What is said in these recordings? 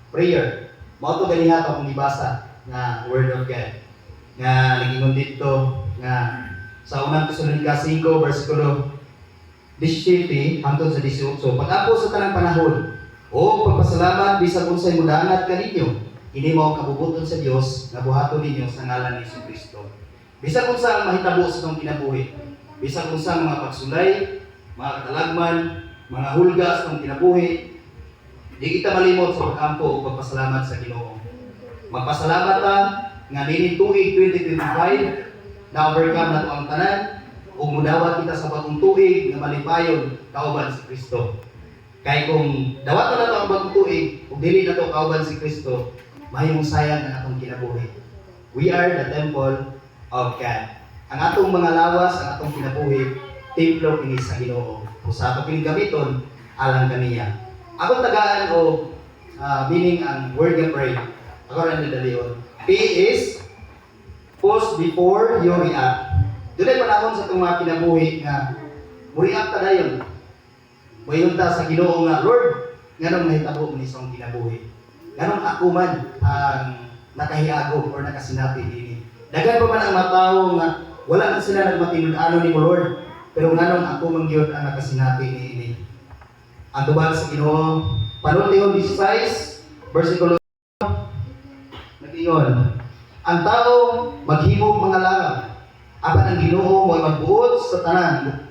Prayer. Mao to ganiha to akong gibasa nga Word of God nga nagingon dito nga sa Unang Tesalonica 5 versikulo 17 hangtod sa 18: "Pag-ampo sa tanang panahon o pagpasalamat bisag unsay mudangat kaninyo, ini mao ang kabubut-on sa Dios nga buhaton ninyo sa ngalan ni Kristo." Bisag unsa ang mahitabo sa atong kinabuhi, bisag unsa ang mga pagsulay, mga katalagman, mga hulga sa atong kinabuhi, di kita malimot sa pag-ampo o pagpasalamat sa Ginoo. Magpasalamat ta nga nining tuig 2025 na overcome nato ang tanan ug mudawat kita sa bagong tuig nga malipayon kauban si Kristo. Kay kung dawaton nato ang bagong tuig ug dili nato kauban si Kristo, mahimong sayang ang atong kinabuhi. We are the temple of God. Ang atong mga lawas, ang atong kinabuhi, templo kini sa Ginoo. Kung sa ato kini gamiton alang kaniya. Akong tagaan og meaning ang word nga pray. Ako ra ni dalion. P is pause before you react. Dunay panahon sa atong mga kinabuhi nga mo-react ta dayon. Moingon ta sa Ginoo nga, "Lord, nganong nahitabo man ni sa akong kinabuhi? Nganong ako man ang nakahiagom or nakasinati dini? Daghan pa man ang mga tawo nga wala man sila nagmatinud-anon nimo, Lord. Pero nganong ako man gyud ang nakasinati niini?" Ang tubag sa Ginoo, Panultihon 16, versikulo nag-ingon, "Ang tao maghimog mga langaw, apan ang Ginoo mo'y magbuot sa tanan."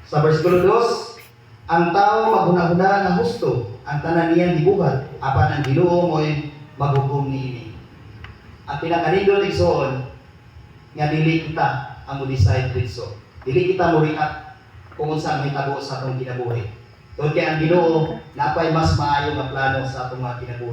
Sa versikulo 2, "Ang tao maghuna-huna nga husto ang tanan niyang gibuhat, apan ang Ginoo mo'y maghukom niini." Ang pinakanindot, igsoon, nga dili kita ang mo-decide didto. Dili kita mo react kung unsa ang mahitabo sa atong kinabuhi. Tungod kay ang Ginoo napay mas maayo nga plano sa atong mga kinabuhi.